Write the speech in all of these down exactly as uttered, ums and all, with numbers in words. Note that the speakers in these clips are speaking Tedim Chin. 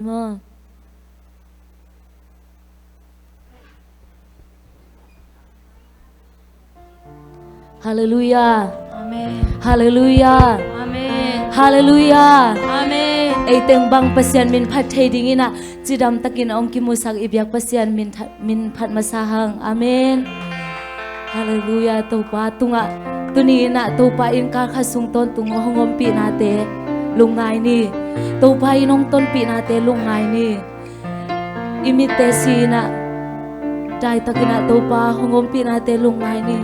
Maw. Halleluiah. Amen. Halleluiah. Amen. Halleluiah. Amen. Ei teng bang Pasian min phat thei dingin ah cidam takin hong kimusak i biak Pasian min tha-, min phat masa hang. Amen. Halleluiah. Topa tungah tuni in ah Topa in kal khat sung tawntung hong ompihnate lungngai ni. Topa in hong tonpihnate lungngai ni. I mitte si in ah daitakin ah Topa hong ompihnate lungngai ni.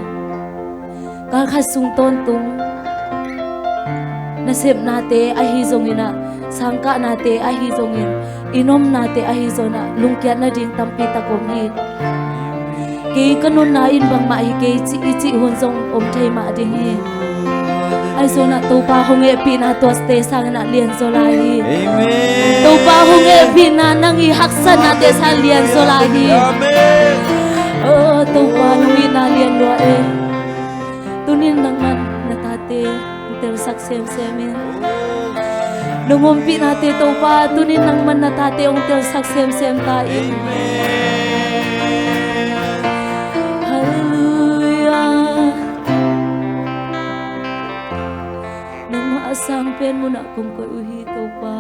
Kal khat sung tawntung nasepnate ahi zongin ah, sangkahnate ahi zongin, i nomnate ahi zongin ah lungkiat nading tampi tak om hi. Kei ka nunna in bangmah hi kei cih i cih hun zong om thei mah ding hi. Ahi zongin ah Topa hong hehpihna tuate sangin ah lianzaw lai hi. Amen. Topa hong hehpihna nang i haksatnate sangin lianzaw lai hi. Amen. Oh Topa nong itna lian lua e. Tunin nangman na tate hong telsak semsem in. Nong ompihnate Topa tunin nangman na tate hong telsak semsem ta in. Halleluiah. Nangmah a sang pen munah kong koih uh hi Topa.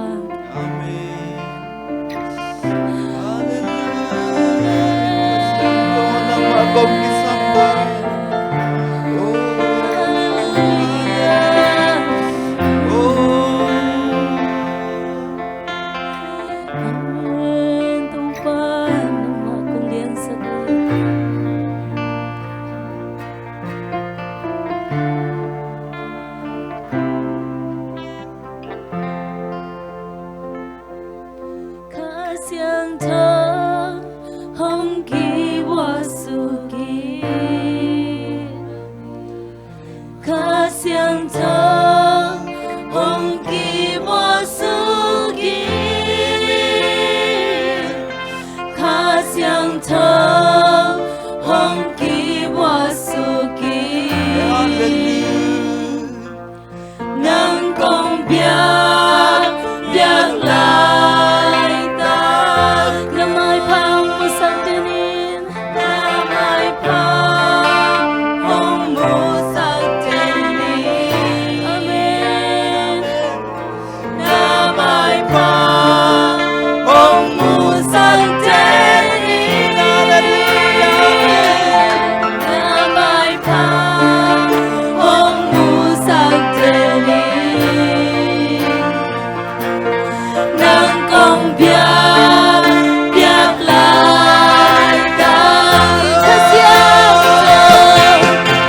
Amen. Halleluiah. Nangmah kong kisam ta. Oh. Oh. Amen. Topa nangmah kong liansak uh. Kha Siangtho hong kibuaksuk in. Kha Siangtho hong kibuaksuk in. Kha Siangtho hong kibuaksuk in. Nang kong biak, biak laitak. Na maipha hong musak den in. Na maipha hong musak den in. Amen. Na maipha hong musak den in. Na maipha hong musak den in. Nang kong biak, biak laitak. Kha Siangtho,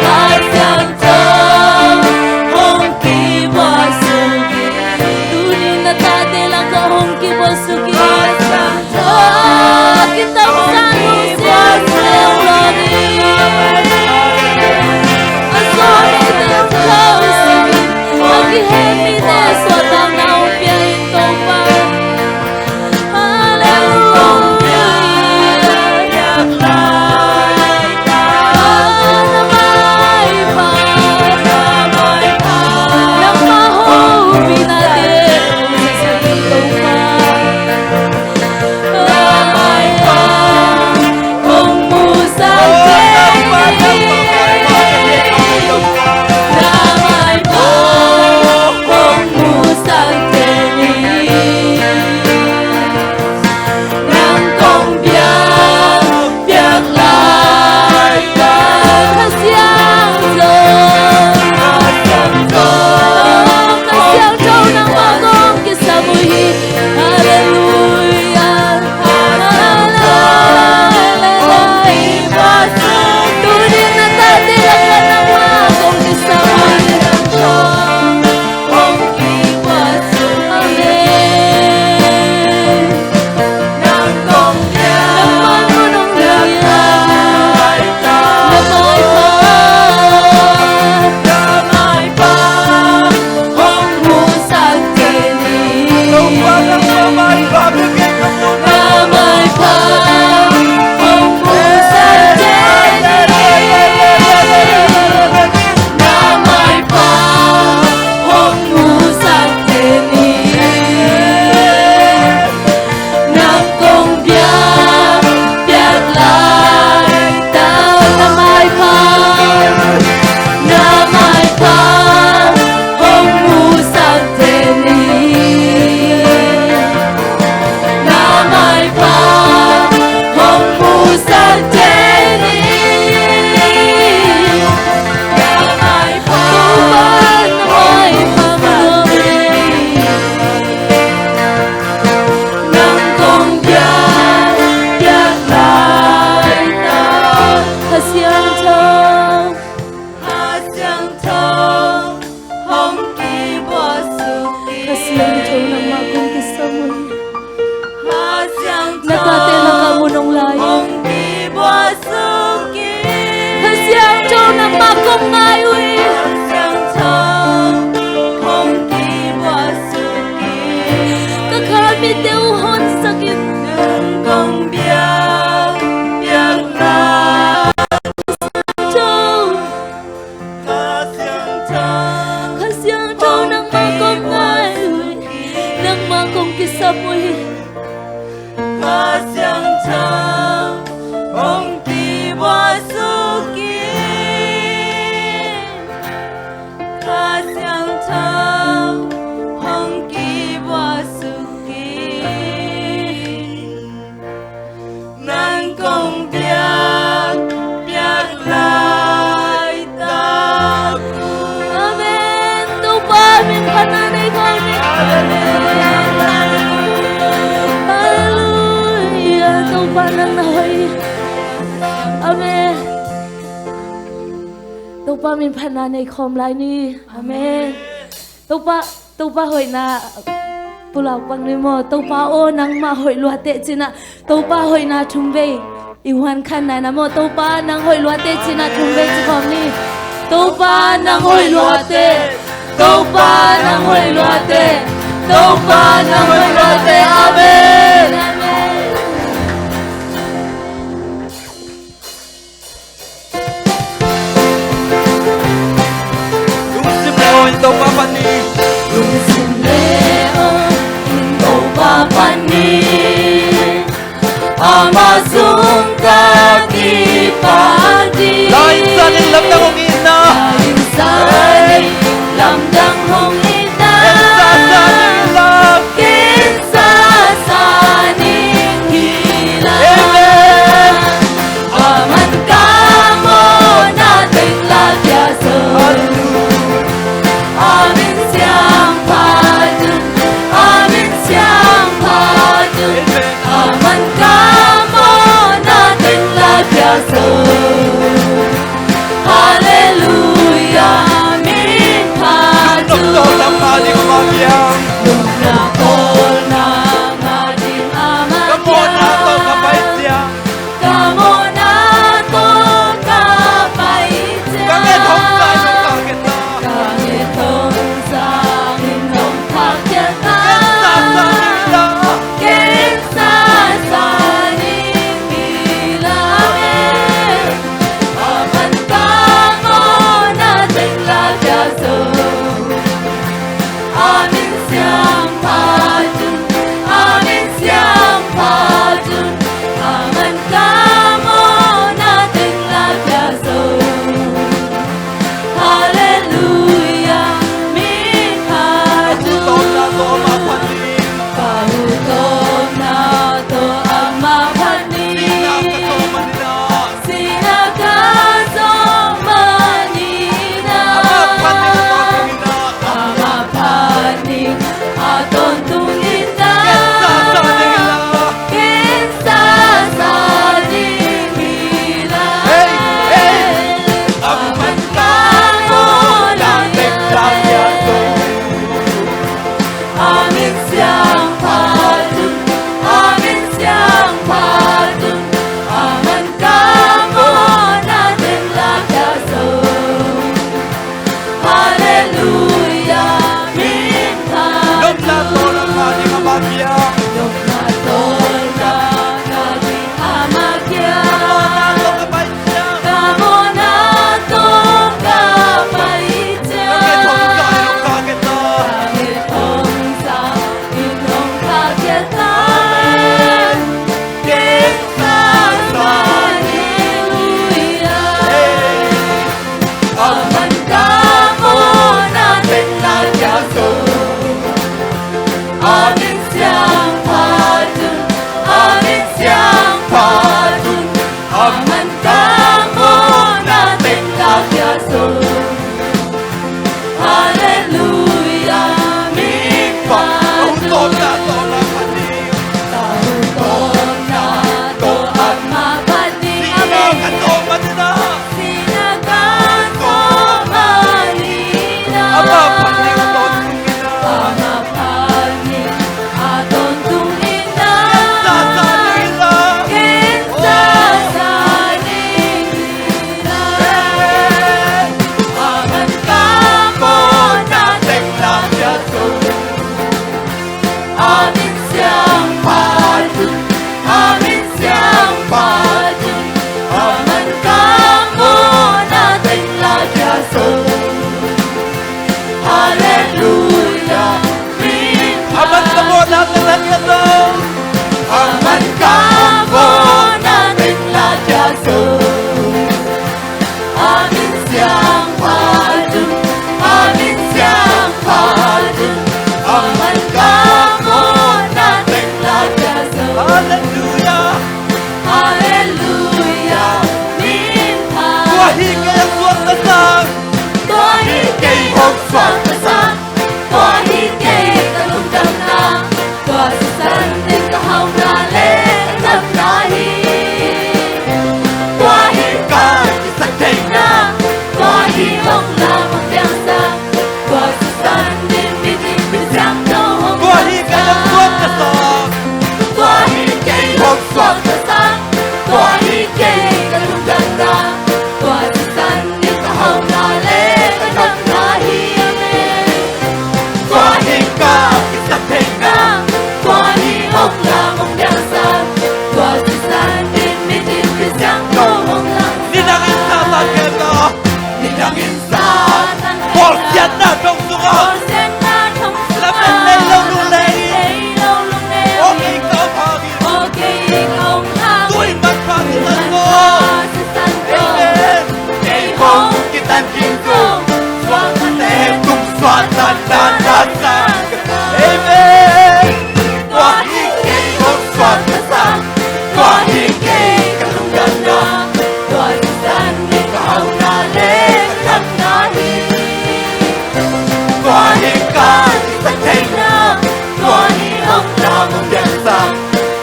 Kha Siangtho hong kibuaksuk in. Tunin na tate lakah hong kibuaksuk in. Kha Siangtho, kitamsan hong siang lua ni. A sawt mite hong khauhsak in. A kihel mite suahtakna hong pia in Topa. Halleluiah. Nangmah hopihna te. ngai uh hi. Ka kha mitte uh honsak in. Kha Siangtho, nangmah kong ngai uh hi. Nangmah kong kisam uh hi. Kha Siangtho hong kibuak suk in. Kha Siangtho hong kibuak suk in. Nang kong biak, biak laitak uh. Amen. Topa min phatna nei khawm ni. Halleluia. Halleluia. Topa nang na hoih. Amen. Topa min phatna nei khawm lai ni. Amen. Topa, Topa hoihna pulak pak ni maw. Topa aw, nangmah hoih luateh cinah Topa hoihna thum vei i huan khan nai na maw. Topa nang hoih luateh cinah thum vei ci khawm ni. Topa nang hoih luateh. Topa nang hoih luateh. Topa nang hoih luateh. Amen. Amen. Lungsim le aw in Topa phat ni. Lungsim le aw in Topa phat ni. Ama sung ka kipat ding. Lainsan in lamdang hong itna. Lainsan in lamdang hong itna. Engsa sa ning hi la. Engsa sa ning hi la. Amen. Aman ka mawhna teng la kia zo. Halleluia. Amen siang pha dun. Amen siang pha dun.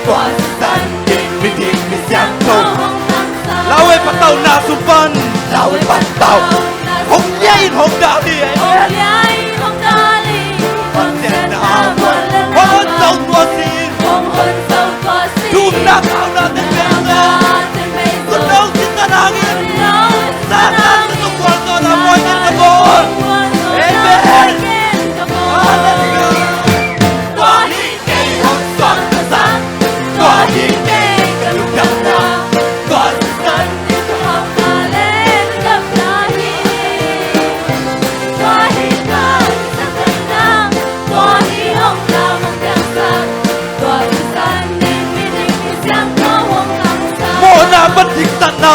Tua sisan in miding misiangtho. Lauhuai patauhna sung pan. Lauhuai patauh. Hong liai in hong dal hi. Amen. Pasian na hong hon zo tua si. Thumna tawh na teng bei zo. Tua sisan hang in. Satan na tung kual zo na poi in ka bawl. Amen. Hallelujah. Tua hi kei hong suakta sak, tua hi kei ka lungdamna, tua sisan in ka hauhna le ka damna hi. Tua hi ka kisaktheihna, tua hi hong lam hong piangsak, tua sisan in miding misiangtho hong tangsak. Mawhna pan diktatna,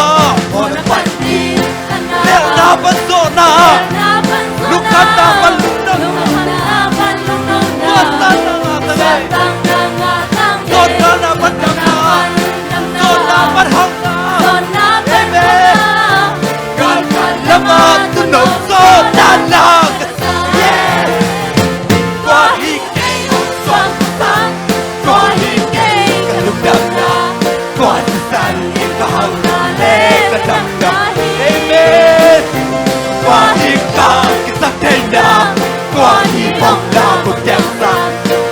mawhna pan diktatna. Leelna pan zawhna. Leelna pan zawhna. Lungkhamna pan lungnopna. Lungkhamna pan lungnopna. Suahtakna ngah tang ei. Suahtakna ngah tang ei. Zawhtakna pan damna. Zawhtakna pan damna. Zawhtakna pan hauhna. Zawhtakna pan hauhna. Amen. Galkhat lamah tuuno zawhtakna. Yes. Tua hi kei hong suakta sak. Tua hi kei ka lungdamna, tua sisan in ka hauhna le ka damna hi. Amen. Tua hi ka kisaktheihna, tua hi hong lam hong piangsak,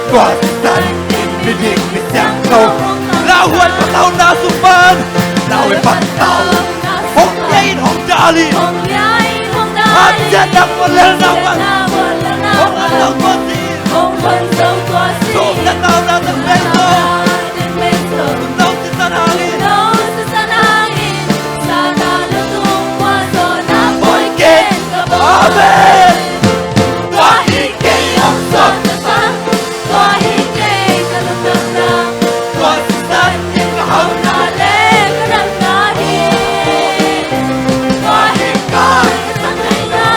tua sisan in miding misiangtho. Lauhuai patauhna sung pan, lauhuai patauh. Hong liai in hong dal hi. Hong liai in hong dal hi. Hanciatna, leelna pan. Hong hon zo tua si. Hong hon zo tua si. Thumna tawh na teng bei zo. Thumna tawh na teng bei zo. Thumna sisan hang in. Thumna sisan hang in. Satan lungtang kual zo na poi ken ka bawl. Amen. Tua hi kei hong suakta sak. Tua hi kei ka lungdamna. Tua sisan in ka hauhna le ka damna hi. Tua hi ka kisaktheihna.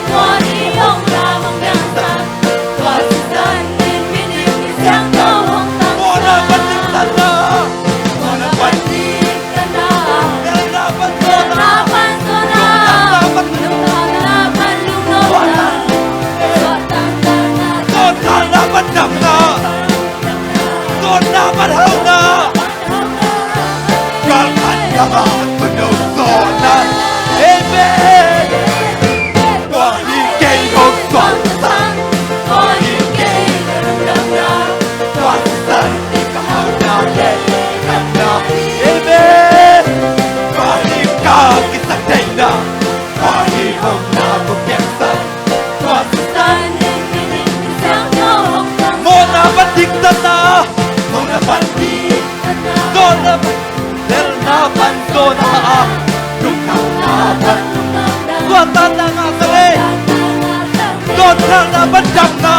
Tua hi hong lam hong piangsak. Tua sisan in miding misiangtho hong tangsak. Mawhna pan diktatna. Mawhna pan diktatna. Leelna pan zawhna. Leelna pan zawhna. Lungkhamna pan lungnopna. Lungkhamna pan lungnopna. Zawhtakna pan damna. Zawhtakna pan hauhna. Galkhat lamah tuuno zawhna. Amen. Tua hi kei hong suakta sak. Tua hi kei ka lungdamna. Tua sisan in ka hauhna le ka damna. Amen. Tua hi ka kisaktheihna. Tua hi hong lam hong piangsak. Tua sisan in miding misiangtho hong tangsak. Mawhna pan diktatna. Mawhna pan diktatna. Zawhna pan, leelna pan zawhna. Lungkhamna pan lungnopna. Suahtakna ngah tang ei. Zawhtakna pan damna.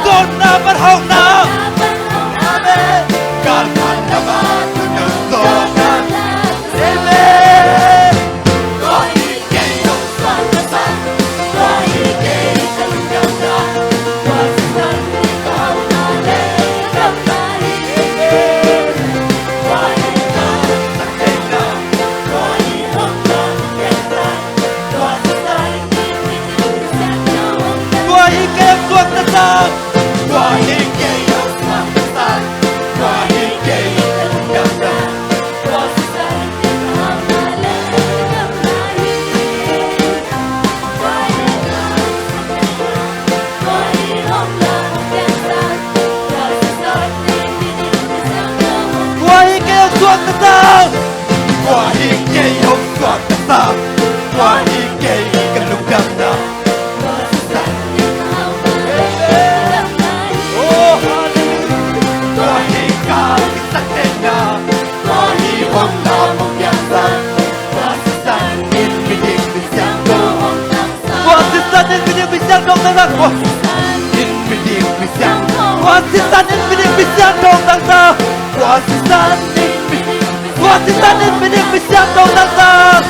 Zawhtakna pan hauhna. Amen. Galkhat lamah tuuno zawhna. Amen. Tua hi kei hong suakta sak. Tua hi kei ka lungdamna. Tua sisan in ka hauhna le ka damna hi. Tua hi ka kisaktheihna. Tua hi hong lam hong piangsak. Tua sisan in miding misiangtho hong tangsak. Tua hi kei hong suakta sak. Tua hi kei hong suakta sak. Tua hi kei ka lungdamna. Tua hi kei hong suakta sak. Tua hi kei hong suakta sak. Tua hi kei ka lungdamna. Oh, hallelujah. Tua hi ka kisaktheihna. Tua hi hong lam hong piangsak. Tua sisan in miding misiangtho hong tangsak. Tua sisan in miding misiangtho hong tangsak. Tua sisan in miding misiangtho hong tangsak. Tua sisan in miding, tua sisan in miding misiangtho hong tangsak.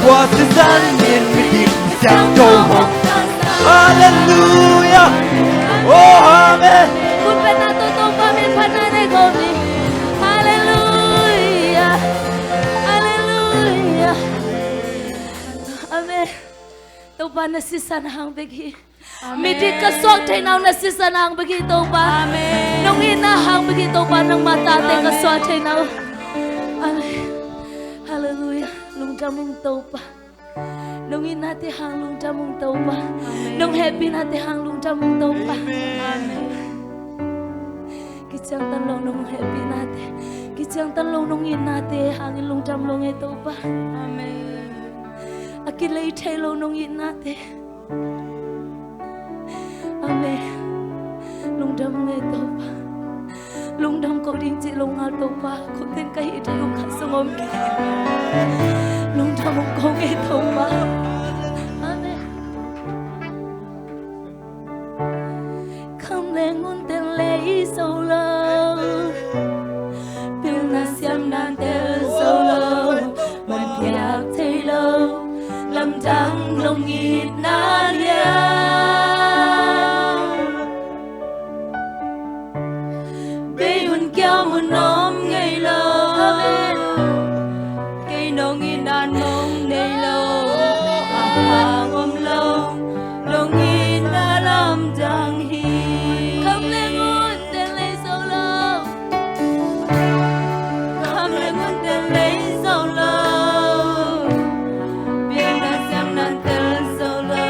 Tua sisan in miding misiangtho hong. Halleluijah. Oh, amen. Hallelujah. Hallelujah. Amen. Topa na sisan hang bek hi. Amen. Midik ka suak theihna uh na sisan hang bek hi Topa. Amen. Nong itna hang bek hi Topa, nangmah tate ka suak theihna uh. Amen. Hallelujah. Lungdam ung Topa. Nong itnate hang lungdam ung Topa. Amen. Nong hehpihnate hang lungdam ung Topa. Amen. Kiciangtan lo nong hehpihnate, kiciangtan lo nong itnate hangin lungdam lo ung ei Topa. Amen. A kilei thei lo nong itnate. Amen. Lungdam ung ei Topa. Lungdam ko ding cih lo ngal Topa. Ko teng ka hih thei uh khat zong om kei. Lungdam ung ko ung ei Topa. Amen. Kham leh ngun teng lei zo lo, pilna siamna tel zo lo, man piak thei lo, lamdang nong itna lian. Bei hun kiam hun om ngei lo. Kei nong itna nong nei lo, a hang om lo, nong itna lamdang hi. Kham leh ngun teng lei zo lo. Kham leh ngun teng lei zo lo. Pilna siamna tel zo lo.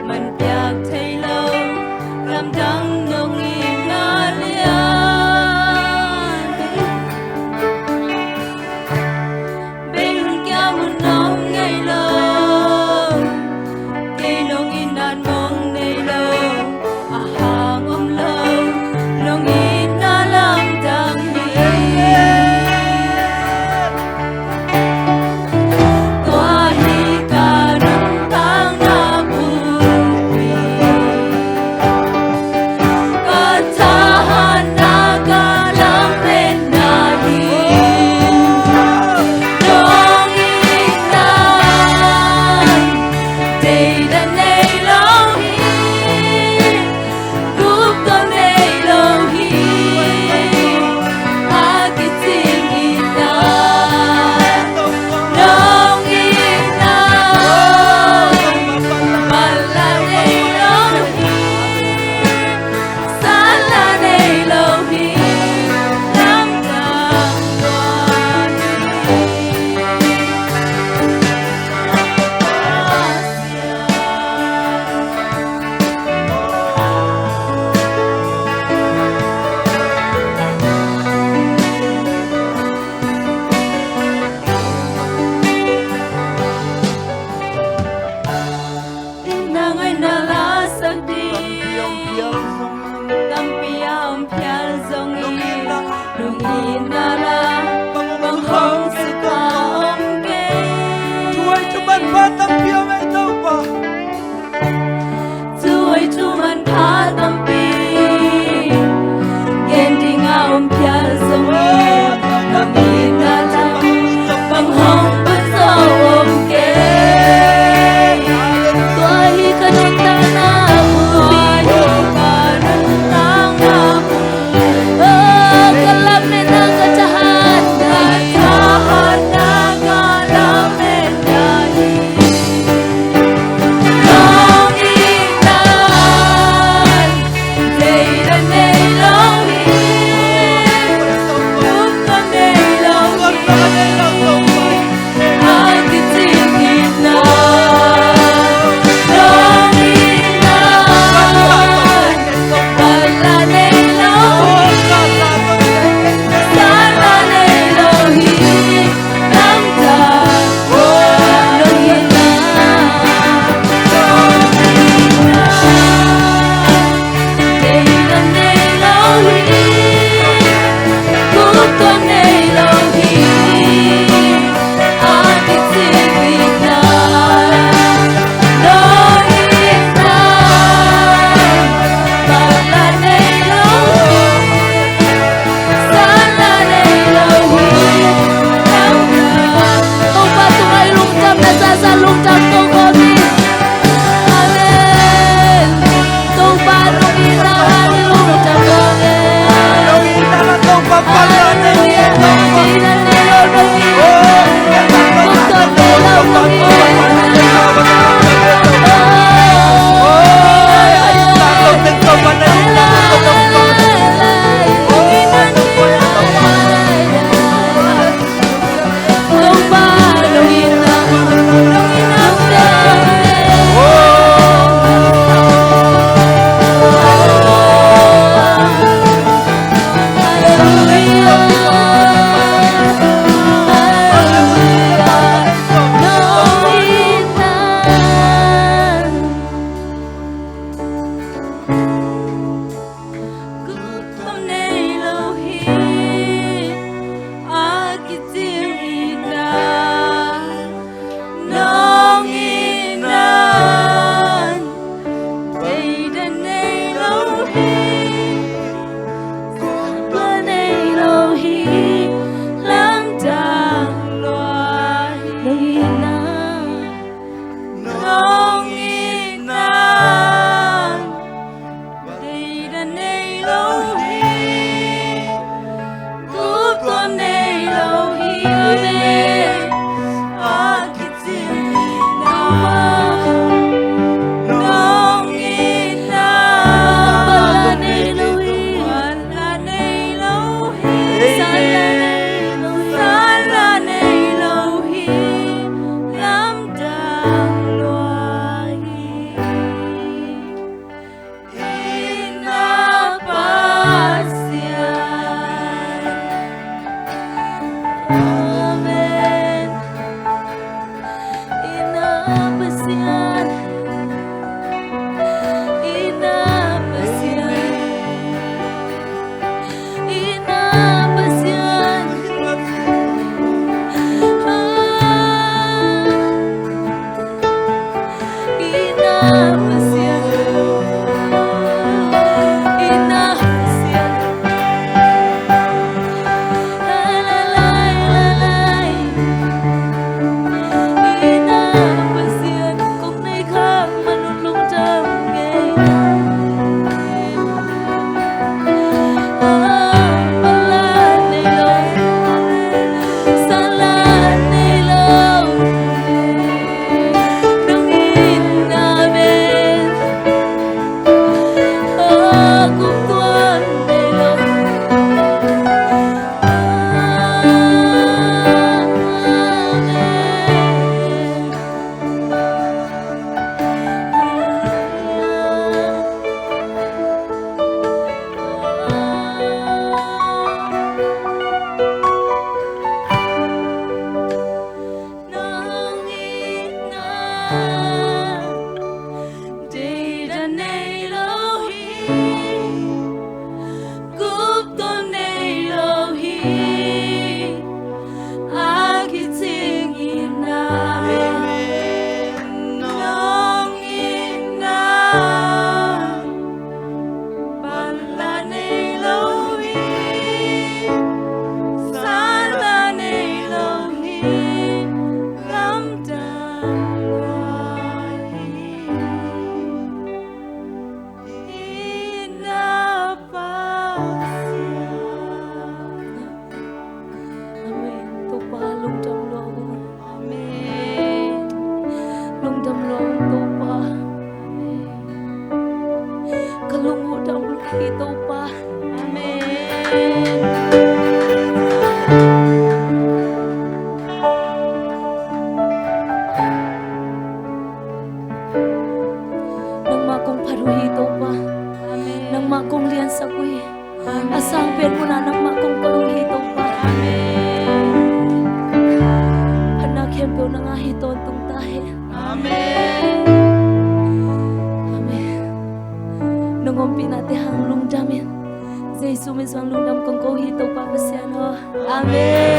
Man piak thei lo. Lamdang nong itna lian. Bei hun kiam hun om ngei lo. Kei nong itna nong nei lo. A hang om lo. Nong itna lamdang hi. Tua hi ka nuntakna bulpi. Ka thahatna ka lametna hi. Nong itna deidan nei lo hi. Gupkhual nei lo hi. A kicing itna nong itna. Bala nei lo hi. Sala nei lo hi. Lamdang tua hi. Itna ngaihna lasak ding tampi a om phial zongin, nong itna la bang hong suk a om kei. Thu hoih thu manpha tampi om ei Topa. Thu hoih thu manpha tampi gen ding a om phial zongin, nong itna la bang hong pua zaw om kei. Tua hi ka nuntakna bulpi. Tua hi ka nuntakna bulpi. Oh, ka lametna ka thahatna. Ka thahatna ka lametna hi. Nong itna deidan nei lo hi. A kicing in a, nong in a, ban la nei lo hi, san la nei lo hi, lamdang lo hi. Ina Pasian. Amen. Topa lungdam lua ung. Amen. Lungdam lua ung Topa. Amen. Ka lung uh dam lua hi Topa. Amen. Nangmah kong phat uh hi Topa. Amen. Nangmah kong liansak uh hi. Amen. A sang pen munah nangmah kong koih uh hi Topa. Amen. Phatna khempeuh nang a hi tawntung ta hen. Amen. Amen. Nong ompihna te hang lungdam in. Jesu min suang lungdam kong ko hi Topa Pasian aw. Amen.